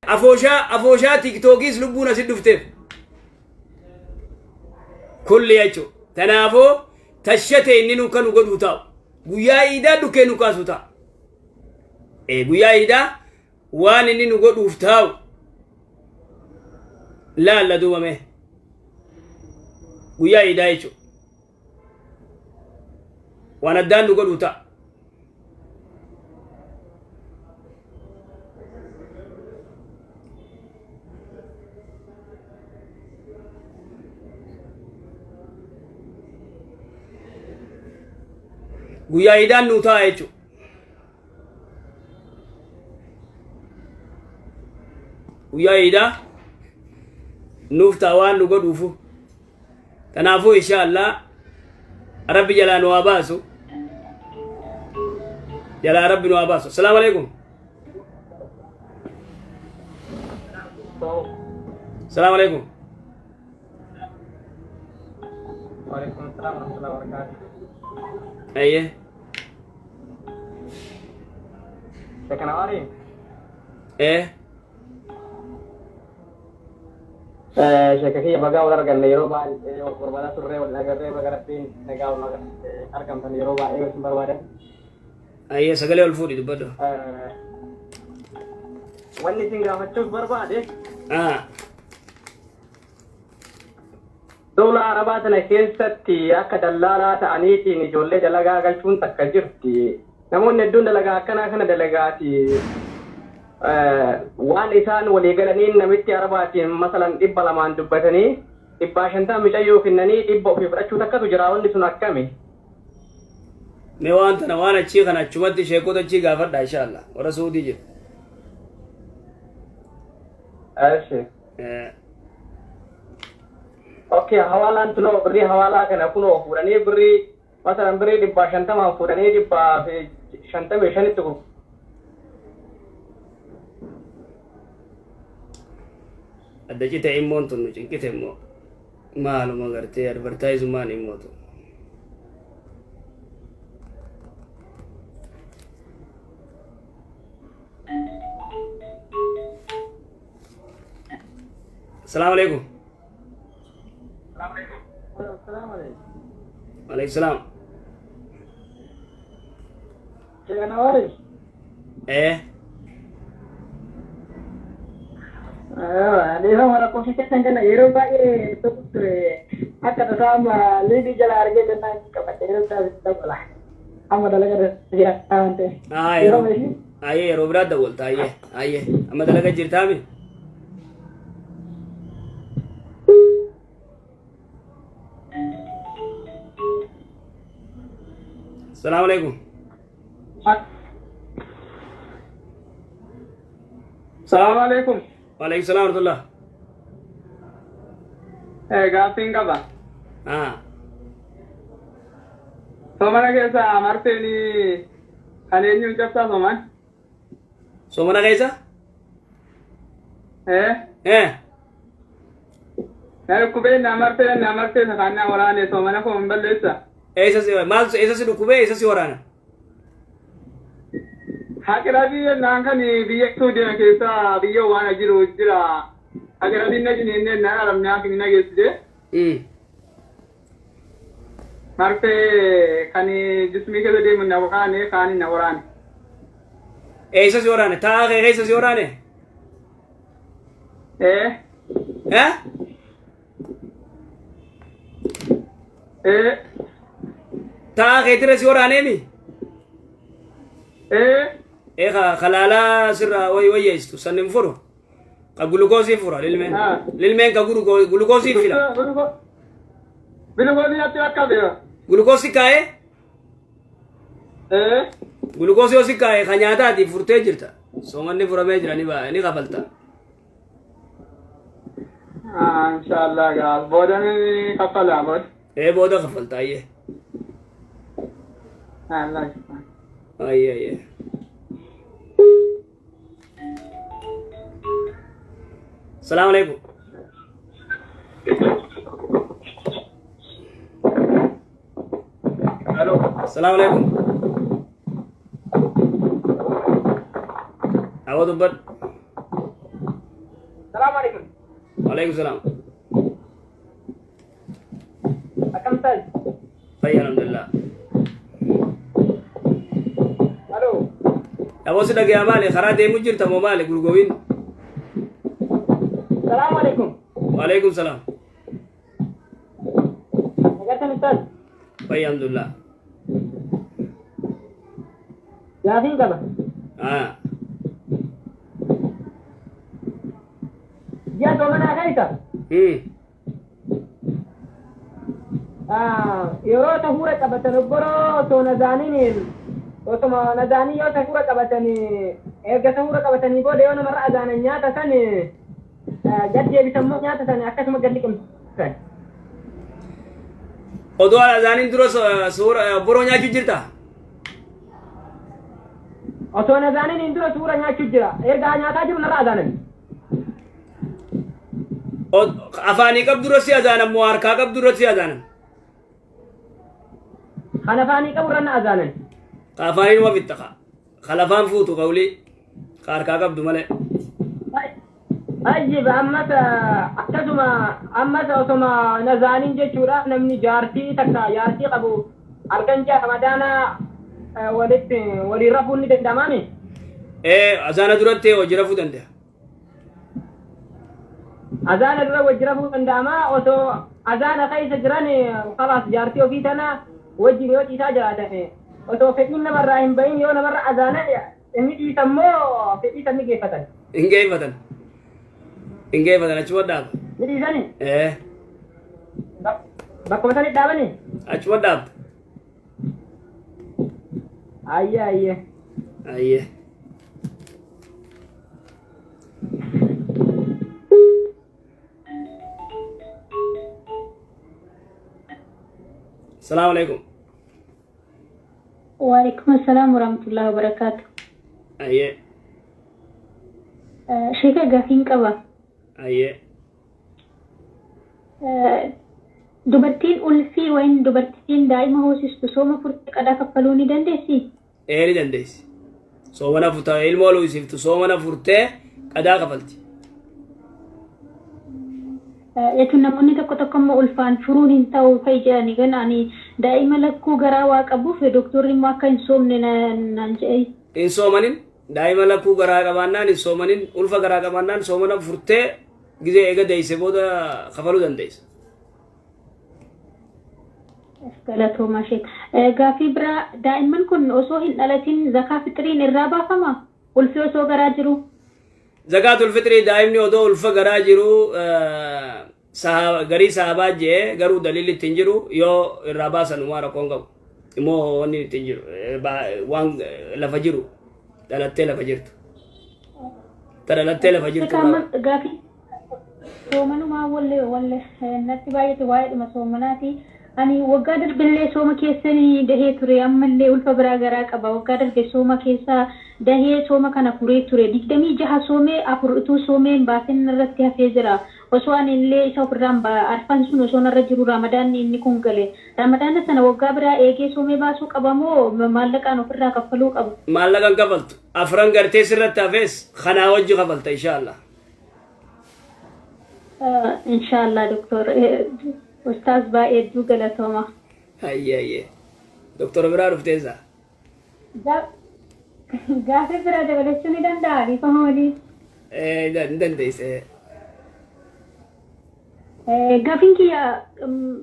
Afooshaa afooshaa tiktookiis lubbuun asit dhufteef. Kulli jechuudha. Tanaafuu tashate inni nu kan nu godhuu taa'u. Guyyaa iidaa dhukkee nu kaasu ta'a. Guyyaa iidaa waan inni nu godhuuf taa'u laalla duuba mee. Guyyaa iidaa jechuudha. Waan addaan nu godhuu ta'a. Guyyaa iidaan nuu ta'a jechuudha. Guyyaa iidaa nuuf ta'a waan nu godhuufu. Kanaafuu insha Allah Rabbi jalaa nu haa baasu. Jalaa Rabbi nu haa baasu. Assalaamu alaikum. Assalaamu alaikum. Waalaikum salam warahmatullahi wabarakatuh. Ayyee. Sheekh Nawaari. Ee. Sheekh kiyya bagaa wal arganne, yeroo baay'ee wal barbaadaa turre, wal agarree, baga Rabbiin nagaa wal argamtan, yeroo baay'ee isin barbaadan. Ayyee, sagalee ol fuudhi dubbadhu. Wanni isin gaafachuuf barbaade, Dowla Arabaa tana keessatti akka dallaalaa ta'aniitiin ijoollee dalagaa galchuun takka jirti. Namoonni hedduun dalagaa akkanaa kana dalagaati. Waan isaan walii galaniin namitti Arabaatiin masalan 200n dubbatanii 150 micayyoo kennanii 100 ofii fudhachuu takkatu jira. Wanni sun akkami? Mee waan tana waan achii kana achumatti sheekota achii gaafadha insha Allah. Warra Suudii jiru. Eshi. Okay, hawaalaan tunoo birrii hawaalaa kana kunoo fuudhanii birrii masalan birrii 150n fuudhanii 155tti gurguru. Adda cite immoon tun nu cinqite immoo maaluma gartee advertaayizumaan immootu. Assalamu alaikum. Waalaikum salaam. Sheekh Nawaari. Ee. Dhiifama, lakkoofsa keessan kana yeroo baay'ee tokko ture, akka tasaa amma liidii jala argee jennaan qabadhe, yeroo biraa dabala. Amma dalaga irra jira waan ta'eef. Aa yeroo ayyee yeroo biraa dawwalta, ayyee ayyee, amma dalaga jirtaami. Assalamu alaikum. Salaamu alaikum. Waalaikum salaam warahmatullah. Gaaffiin qaba. Soomana keessa marteen kan eenyuun cabsaa sooman? Soomana keessa? Eh. Eh. Na dhukkubee na martee na martee sakaan na waraane, soomana koo hin balleessa. Eessa si maal, eessa si dhukkubee, eessa si waraana? Haqirabii jennaan kan biyya Suudina keessa biyya waan jiru jira. Haqirabiin na jiniinnee naan arabni haakimi na geessite. Marfee kan jismii keessa deemu na waraane, kaani na waraane. Eessa si waraane? Taa'aa kee keessa si waraane? Eh. Eh? Eh. Taa'aa keetira si waraaneemi? Eh. Ee, kalaalaa sirraa wayyeessitu san hin furu. Ka gulukoosii fura lilmeen. Lilmeen ka gulukoosii fila. Gulukoosii natti akka beeka. Gulukoosii kaa'ee? Eh. Gulukoosii yoo si kaa'e ka nyaataati furtee jirta. Soomanni furamee jira, ni ni kafalta. Inshallah gaas booda ni kaffalaa booda. Ee, booda kafalta, ayyee. Allah. Ayyee ayyee. Salaamu alaikum. Hello. Salaamu alaikum. Awwa, dubbadhu. Waalaikum salaam. Akkam taate? Fayya, alhamdulillah. Aloo. Aboo, si dhagaya. Maali, karaa deemu jirta moo maali gurgowin? Salaamu alaikum. Waalaikum salaam. Nagartan, ustaaz? Fayya, alhamdulillah. Gaafiin qaba. Ah. Ji'a soomanaa keessa yeroo sahuura qabatan obboroo osoo nazaaniin, osoma nazaanii yoo sahuura qabatan, erga sahuura qabatanii booda yoo namarra azaanan nyaata san gad deebisan moo nyaata san akkasuma gad liqimsan? Odoo azaaniin dura suura boroo nyaachuu jirta? Osoo nazaaniin hin dura suura nyaachuu jira. Erga nyaataa jiru narra azaanan. Afaanii qabdu irra si azaanan moo harkaa qabdu irra si azaanan? Kan afaanii qabu irra na azaanan. Ka afaanii numa fixxa ka. Ka lafaan fuutu qawlii. Ka harkaa qabdu malee. Ayyib, ammas akkasuma, ammas osoma nazaaniin jechuudha, namni jaartii takka jaartii qabu halkan ji'a Ramadaanaa walitti waliin rafuun ni danda'amaami? Ee, azaana duratti hojii rafuu danda'a. Azaana dura wajji rafuu danda'ama. Osoo azaana keessa jiran khalaas jaartii ofii tana wajjin yoo ciisaa jiraatan, osoo fedhiin namarraa hin bahin yoo namarra azaana inni dhiisan moo fedhii san ni geeffatan? Hin geeffatan. Hin geeffatan, achuma dhaaba. Ni dhiisani? Ee. Bakkuma sanitti dhaabani? Achuma dhaabda. Ayyee, ayyee. Ayyee. Salaamu alaikum. Waalaikum assalam warahmatullahi wabarakatuh. Ayyee. Sheeka, gaafiin qaba. Ayyee. Dubartiin ulfii wayin dubartiin daa'ima hoosistu sooma furtee qadaa kaffaluu ni dandeessi? Ee, ni dandeessi. Soomana furtee, ilmoo luusiftu soomana furtee qadaa kafalti. Jechuun namoonni tokko tokko immoo ulfaan furuun hin ta'u fa'i jedhanii, gan ani daa'ima lakkuu garaa waa qabuuf doktorri immoo akka hin soomne naan jedhe. Hin soomanin. Daa'ima lakkuu garaa qabaannaan hin soomanin. Ulfa garaa qabaannaan soomana furtee gizee eega deeyse booda kafaluu dandeessa. Galatoomaa, sheek. Gaaffii biraa, daa'imman kun osoo hin dhalatin zakaa fixiriin irraa baafama? Ulfi osoo garaa jiru? Zakaatul fixrii daa'imni odoo ulfa garaa jiru garii sahabaa jee, garuu daliilli ittiin jiru. Yoo irraa baasan waan rakkoon qabu. Immoo wanni ittiin jiru waan lafa jiru, dhalattee lafa jirtu. Ta dhalattee lafa jirtu. Gaaffii soomanumaa walle walle natti baay'ate, waa'eedhuma soomanaati. Ani waggaa darbillee sooma keessanii dahee ture, ammallee ulfa biraa garaa qaba. Waggaa darbe sooma keessa dahee sooma kana furee ture. 26 soomee 4 utuu soomee hin baasin irratti hafee jira. Osoo ani illee isa ofirraan arfan sun osoo narra jiru Ramadaanni inni kun gale. Ramadaana sana waggaa biraa eegee soomee baasuu qaba moo maallaqaan ofirraa kaffaluu qaba? Maallaqan kafaltu. Afran gartee sirratti hafees kanaa wajji kafalta, insha Allah. Inshaallah, doktor. Ustaaz, baay'ee hedduu galatooma. Hayyee, hayyee. Doktora biraa dhufteessa. Gaaffii biraa dabalachuu ni danda'a, dhiifama waliin? Ni dandeesse. Gaaffiin kiyya,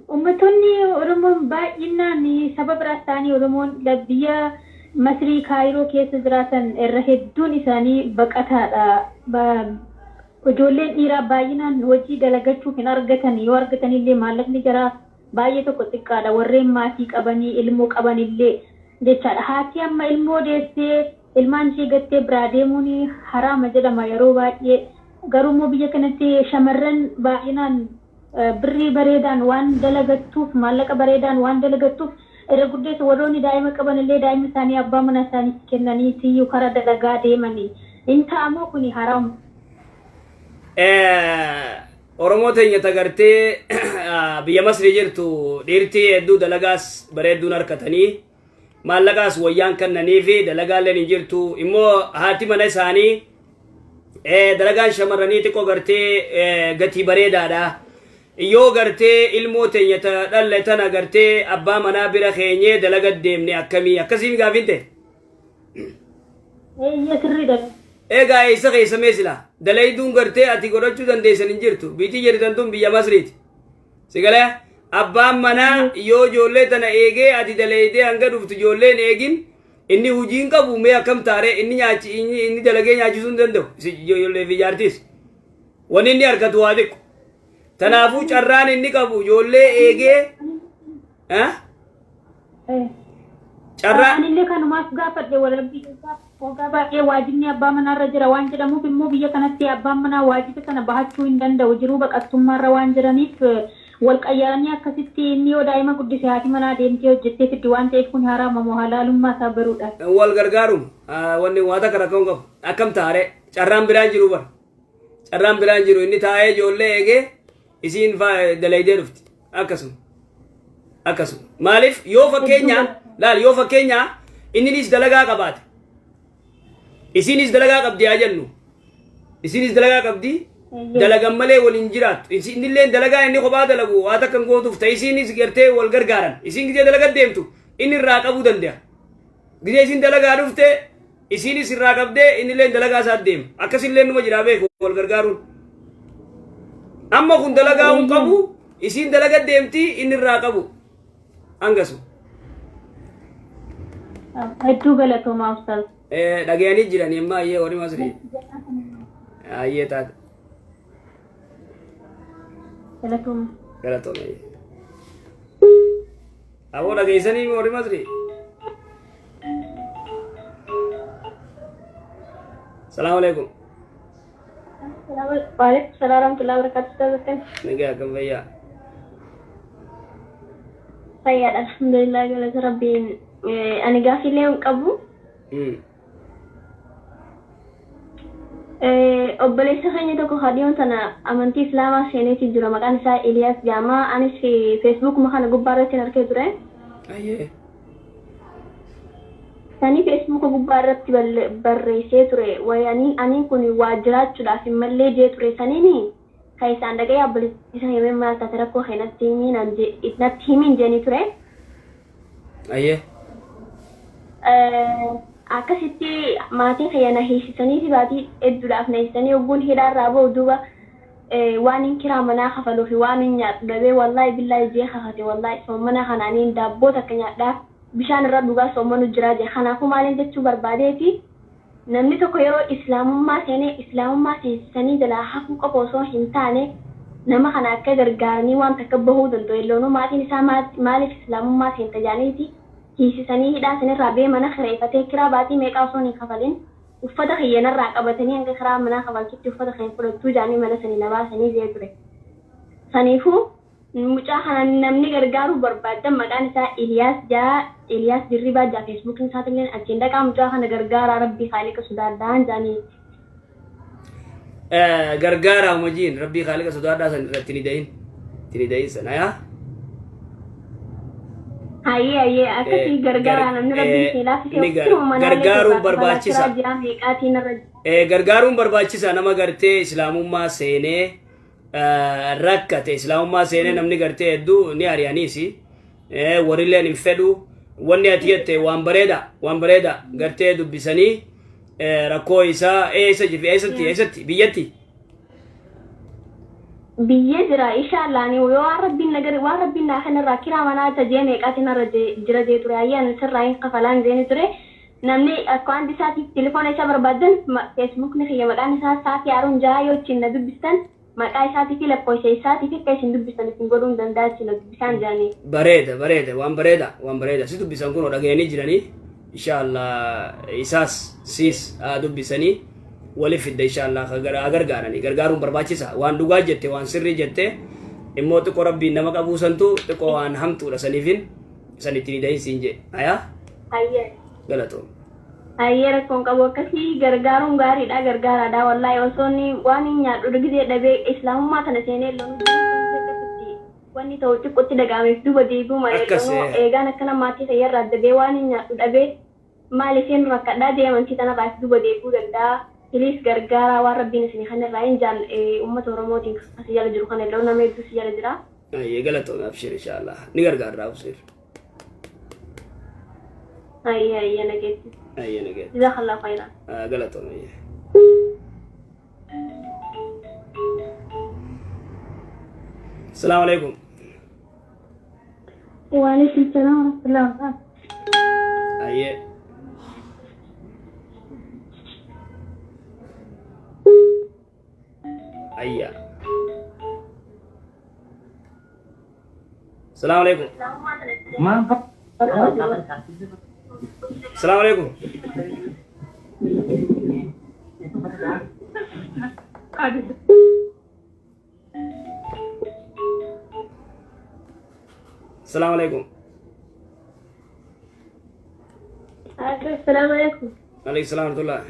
uummattoonni Oromoon baay'inaan saba biraas ta'anii Oromoon biyya Masrii Kaayiroo keessa jiraatan irra hedduun isaanii baqataadha. Ijoolleen dhiiraa baay'inaan hojii dalagachuuf hin argatan, yoo argatan illee maallaqni jaraa baay'ee tokko xiqqaadha. Warreen maatii qabanii ilmoo qabanillee jechaadha. Haati amma ilmoo deessee ilmaan ishee gattee biraa deemuun haraama jedhama yeroo baay'ee. Garuu immoo biyya kanatti shamarran baay'inaan birrii bareedaan waan dalagattuuf, maallaqa bareedaan waan dalagattuuf, irra guddeessa warroonni daa'ima qaban illee daa'ima isaanii abbaa mana isaaniitti kennanii tiyyuu karaa dalagaa deemanii. Hin ta'amoo kuni haraama? Oromoo teenya tagartee biyya Masrii jirtu, dhiirtii hedduu dalagaas bareedduun harkatanii maallaqaas wayyaan kennanii fi dalagaalleen hin jirtu. Immoo haati mana isaanii Dalagaan shamarranii xiqqoo gartee gatii bareedaadha. Yoo gartee ilmoo teenya ta dhalle tana gartee abbaa manaa bira keenyee dalaga deemne akkamii akkasiin gaafin ta'e. Eeyyee, sirriidha. Egaa eessa keessa mee sila dalayduun gartee ati godhachuu dandeessan hin jirtu, biitii jirtan tun biyya Masriiti. Sigalee abbaan manaa yoo ijoollee tana eegee ati dalaydee hanga dhuftu ijoolleen eegin, inni hojii hin qabu, mee akkam taaree? Inni nyaachi inni dalagee nyaachisuu hin danda'u ijoollee fi jaartiis. Wanni inni argatu waa xiqqo. Tanaafuu carraan inni qabu ijoollee eegee carraa. Anillee kanumaaf gaafadhe. Walabbii waggaa baay'ee waajibni abbaa manaarra jira waan jedhamuuf, immoo biyya kanatti abbaan manaa waajiba sana bahachuu hin danda'u, jiruu baqattummaarra waan jiraniif wal qayyaranii akkasitti inni yoo daa'ima guddise haati manaa deemtee hojjettee fiddi waan ta'eef, kun haraama moo halaalummaa isaa baruudha. Wal gargaaruun wanni waa takka rakkoon qabu. Akkam taare? Carraan biraan jiru bara. Carraan biraan jiru, inni taa'ee ijoollee eegee isiin dalaydee dhufti. Akkasuma. Akkasuma. Maaliif yoo fakkeenya laal, yoo fakkeenya inninis dalagaa qabaate, isiinis dalagaa qabdi haa jennu, isiinis dalagaa qabdi, dalagan malee waliin jiraattu, innillee dalagaa inni kophaa dalagu waa takka hin gootuuf ta'e, isiinis gartee wal gargaaran, isiin gizee dalaga deemtu inni irraa qabuu danda'a, gizee isiin dalagaa dhufte isiinis irraa qabdee innillee dalagaa isaa deema, akkasillee numa jiraa beeku wal gargaaruun. Amma kun dalagaa hin qabu, isiin dalaga deemti, inni irraa qabu hangasu. Hedduu galatoomaa, ustaaz. Dhagayanii jiranii amma ayyee warri Masrii. Ayyee taate. Galatooma. Galatooma. Aboo, dhageessanii warri Masrii. Salaamu alaikum. Waalaikum salaam warahmatullahi wabarakatuh. Ustaaz, akkam? Nagaa, akkam fayyaa? Fayyaadha, alhamdulillah, galata rabbiin. Ani gaaffiilee hin qabu. Obboleessa keenya tokko hadiyoon tana amantii Islaamaa seeneeti jira. Maqaan isaa Iliyaas Jaamaa. Anis Feesbuukuma kana gubbaa irratti hin arkee ture. Ayyee. Sanii Feesbuuka gubbaa irratti barreessee ture. Wayanii aniin kun waa jiraachuudhaaf hin mallee jee ture. Saniini kan isaan dhaga'ee obboleessa keenya maal taate, rakkoo kee natti himiin natti himiin jeeni ture. Ayyee. Akkasitti maatiin kiyya na hiisisanii fi baatii hedduudhaaf na hiisisanii, hogguun hidhaarraa bahu duuba waan hin kiraa manaa kafaluu fi waan hin nyaadhu dhabee, wallaahi billaahi jee kakate, wallaahi soommana kanaaniin daabboo takka nyaadhaa, bishaan irra dhugaa soommanu jiraa jee. Kanaafuu maaliin jechuu barbaadeeti, namni tokko yeroo Islaamummaa seenee Islaamummaa seensisanii jalaa hafuu qofa osoo hin taane, nama kana akka gargaaranii waan takka bahuu danda'u. Illoonuu maatiin isaa maaliif Islaamummaa seenta jaaniiti hiisisanii, hidhaa sanirraa bee mana kireeffatee kiraa baatii meeqaa osoo hin kafalin uffata kiyyanarraa qabatanii hanga kiraa manaa kafaltutti uffata kan fudhattuu jaanii mana sanii na baasanii jee ture. Saniifuu mucaa kana namni gargaaruu barbaaddan, maqaan isaa Iliyaas jaa, Iliyaas Dirribaa jaa, Feesbuukiin isaatillee achiin dhaqaa, mucaa kana gargaaraa, rabbii haaliqa sodaadhaan jaanii. Gargaaraa hojiin rabbii haaliqa sodaadhaa san irratti ni dahin. Itti ni dahin sana yaa. Hayyee, hayyee, akkasii gargaaraa, namni rabbiin si laaffisee gargaaruun barbaachisa. Ji'a meeqaatiin irra Gargaaruun barbaachisa nama gartee Islaamummaa seenee rakkate. Islaamummaa seenee namni gartee hedduu ni ari'aniisi, warrilleen hin fedhu. Wanni ati jette waan bareeda, waan bareeda. Gartee dubbisanii rakkoo isaa eessa jirti, eessatti, eessatti, biyyatti? Biyya jira inshallah. Yoo waan rabbiin nagari, waan rabbiin naa kanarraa kiraa manaa tajee meeqaatiin irra jira jee ture, hayyaan sirraa hin kafalaan jeeni ture. Namni akkaawunti isaatiif telefoona isaa barbaadan, Feesbuukni kiyya maqaan isaa Saafii Haruun Jahaa, yoo ittiin na dubbistan maqaa isaatii fi lakkoofsa isaatii fi akka isin dubbistan isin godhuu hin danda'a, ittiin na dubbisaan jaanii. Bareeda, bareeda, waan bareeda, waan bareeda. Si dubbisan kun dhagayanii jiranii inshallah, isaas siis haa dubbisanii wali fidda inshallah. Haa gargaaranii, gargaaruun barbaachisa. Waan dhugaa jette, waan sirrii jette. Immoo xiqqoo rabbiin nama qabuu santu xiqqoo waan hamtuudha, saniifin san ittiin hidahin siin jee ayaa. Hayyee. Galatoom. Hayyee, rakkoon qabu, akkasii gargaaruun gaariidha, gargaaraadha. Wallaahi osoo inni waan hin nyaadhu gisee dhabee Islaamummaa kana seenee loonuu akkasitti wanni ta'u xiqqootti dhaga'ameef duuba deebi'uu malee Akkas, loonuu eegaan akkana maatii fayyarraa dhabee waan hin nyaadhu dhabee maal isheen rakkadhaa jee amantii tanarraa duuba deebi'uu danda'a. Please gargaaraa waan rabbiin isinii kanarraa hin jaan uummata Oromootiin asii jala jiru kana illee nama hedduu si jala jira. Ayyee galatoome abshir inshallah. Ni gargaarra abshir. Ayyee ayyee nageetti. Ayyee nageetti. Jazakallahu khairan. Galatoome ayyee. Assalamu alaikum. Waalaikum salaam warahmatullahi wabarakatuh. Ayyee. Ayya. Assalamu alaikum. Assalamu alaikum. Assalamu alaikum. Assalaamu alaikum. Alaykum salaam wa rahmatullah.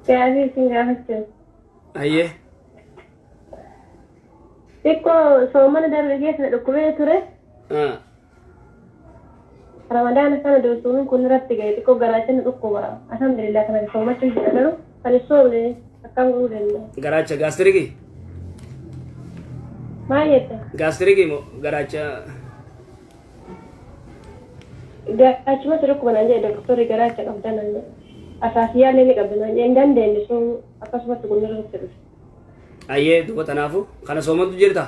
Gaafii isin gaafachuu. Ayyee. Xiqqoo soomana darbe keessa dhukkubee ture. Ramadaana kana doosuun kun irratti ga'e xiqqoo garaachin dhukkuba. Alhamdulillah kana soomachuu jira garuu kan hin soomne akkam godhuu danda'a? Garaacha gaastirikii? Maal jette? Gaastirikii moo garaacha? Garaachumatti dhukkuba naan jedhe doktorri garaacha qabda naan jedhe. Asaasiyaallee ni qabda naan jedhe hin dandeenye soomuu akkasumatti kun irratti dhufe. Ayyee duuba tanaafu kana soomantu jirta?